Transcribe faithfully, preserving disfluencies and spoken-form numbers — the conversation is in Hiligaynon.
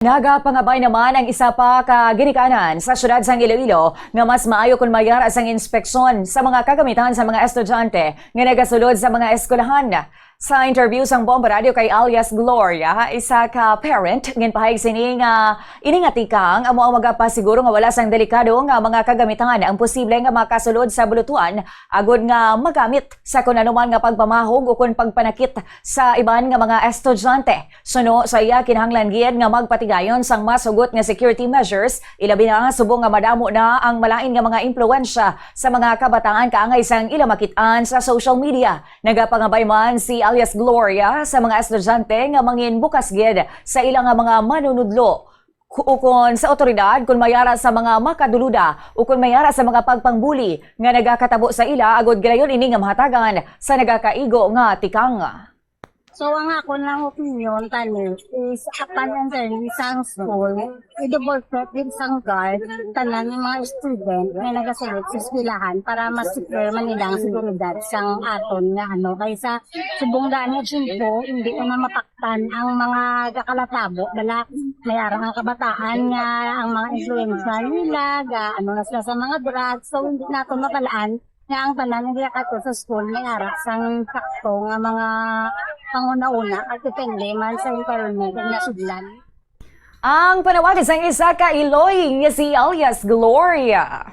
Nagapangabay naman ang isa pa ka ginikanan sa siyudad sang Iloilo nga mas maayo kon mayara sang inspeksyon sa mga kagamitan sa mga estudyante nga nagasulod sa mga eskwelahan. Sa interview sang Bomba Radio kay alias Gloria, isa ka parent, ginpahayag sini nga ini nga tikang amo ang magapasiguro nga wala sang delikado nga mga kagamitan ang posible nga makasulod sa bulutuan agod nga magamit sa kun ano man nga pagpamahog o kon pagpanakit sa iban nga mga estudyante. Suno sa iya, kinahanglan gid nga magpatigayon sang mas hugot nga security measures, ilabi na subong nga madamo na ang malain nga mga impluwensya sa mga kabataan kaangay sang ila makit-an sa social media. Nagapangabay man si alias Gloria sa mga estudyante nga mangin bukas gid sa ila nga mga manunudlo ku-, ukon sa awtoridad kon mayara sa mga makaduluda o kon mayara sa mga pagpangbuli nga nagakatabo sa ila, agod gilayon ini nga mahatagan sa nagakaigo nga tikang. So, ang akon lang opinion tani is, apan ang service sang school, i-double check gid sang guard tanan ng mga student nga nagasulod sa eskwelahan para mas secure man nila ang seguridad sang aton nga ano, kaysa subong daan nga tiyempo hindi ko na mapaktan ang mga gakalatabo bala may arang ang kabataan nga ang mga influensya nila ga ano na sila sa mga drugs, so hindi nato mabalaan nga ang tanan nga gakato sa school may ara sang sakto nga mga panguna-una at depende man sa environment nga sudlan. Ang panawagan sang isa ka Iloy nga si alias Gloria.